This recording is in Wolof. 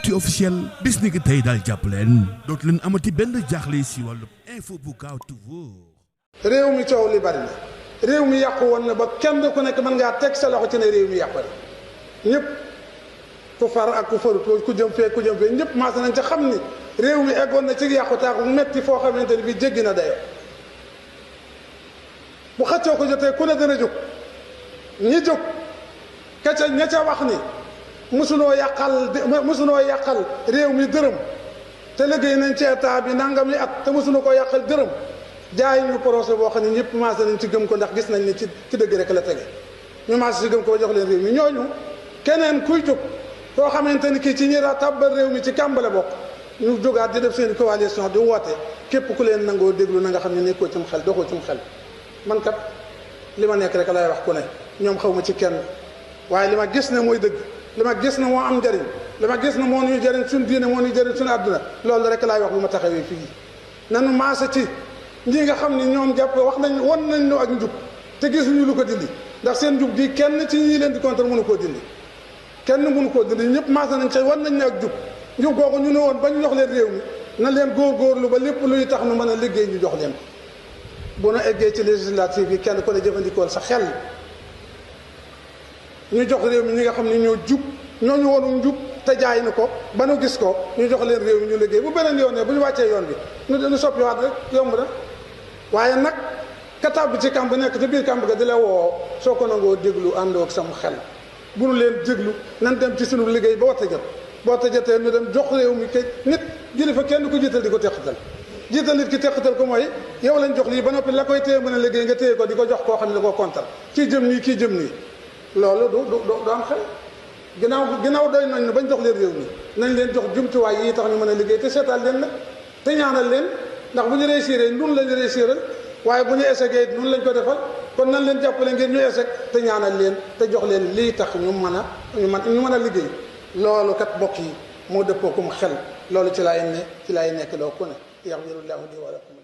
Actu officiel bis ni ki tey daal jàpp leen dootu leen amati benn jaaxle si wàllu info bu gaaw toujours. réew mi coow li bari na réew mi yàqu woon na ba kenn ku nekk mën ngaa teg sa loxo ci ne réew mi yàqu na ñëpp ku far ak ku farut ku jëm fee ñëpp maase nañ ca xam ni réew mi eggoon na ci yàqu taaku metti foo xamante ni bi jéggi na dayoo bu xëccoo ko jotee ku ne dana jóg ñi jóg ña ca wax ni musunoo yàqal réew mi dërëm te liggéey nañ ci état bi nangami at te musunoo ko yàqal dërëm jaay ñu projet boo xam ne ñëpp maase nañ ci gëm ko ndax gis nañ ni ci dëgg rek la tege ñu maase ci gëm ko ba jox leen réew mi ñooñu keneen kuy jóg koo xamante ni kii ci ñi tàbbal réew mi ci kàmbale bokk ñu jógaat di def seen coalition di woote képp ku leen nangoo déglu na nga xam ne nekkoo cim xel doxoo cim xel man kat li ma nekk rek lay wax ku ne ñoom xaw ma ci kenn waaye li ma gis ne mooy dëgg li ma gis ne moo am njëriñ li ma gis ne moo ñuy jëriñ suñu diine moo ñuy jëriñ suñu àdduna loolu rek laay wax bu ma taxawee fii nanu maase ci ñi nga xam ne ñoom jàpp wax nañ won nañ ñu ak njub te gisuñu lu ko dindi ndax seen njub gi kenn ci ñi leen di contre mënu koo dindi kenn mënu koo dindi ñëpp maase nañ ci wan nañ ne ak njub googu ñu ne woon ba ñu jox leen réew mi na leen góorgóorlu ba lépp luy tax nu mën a liggéey ñu jox leen ko bu nu eggee ci législative yi kenn ku ne jëfandikool sa xel ñu jox réew mi ñi nga xam ne ñoo jub ñooñu woonu njub te jaay na ko ba nu gis ko ñu jox leen réew mi ñu liggéey bu beneen yoon ne bu ñu wàccee yoon bi nu soppiwaat rek yomb na waaye nag kataab bi ci kamb nekk ci biir kamb ga di la woo soo ko nangoo déglu àndoo ak sam xel bu nu leen déglu nan dem ci sunu liggéey ba waxta jot ba waxta jotee ñu dem jox réew mi kay nit jëli fa kenn ko jiital di ko teqatal jiital nit ki teqatal ko mooy yow lañ jox lii ba noppi la koy téye mën a liggéey nga téye ko di ko jox koo xam ne da koo kontar kii jëm nii kii jëm nii loolu du am xel ginnaaw doy nañ bañ jox leen réew mi nañ leen jox jumtuwaay yi tax ñu mën a liggéey te seetal leen nag te ñaanal leen ndax bu ñu réussir nun lañu réussiral waaye bu ñu échecee nun lañ ko defal kon nan leen jàppale ngeen ñu échec te ñaanal leen te jox leen lii tax ñu mën a liggéey loolu kat bokk yi moo dëppoo kum xel loolu ci laay nekk loo ku ne yaxfirullahu li wa lakum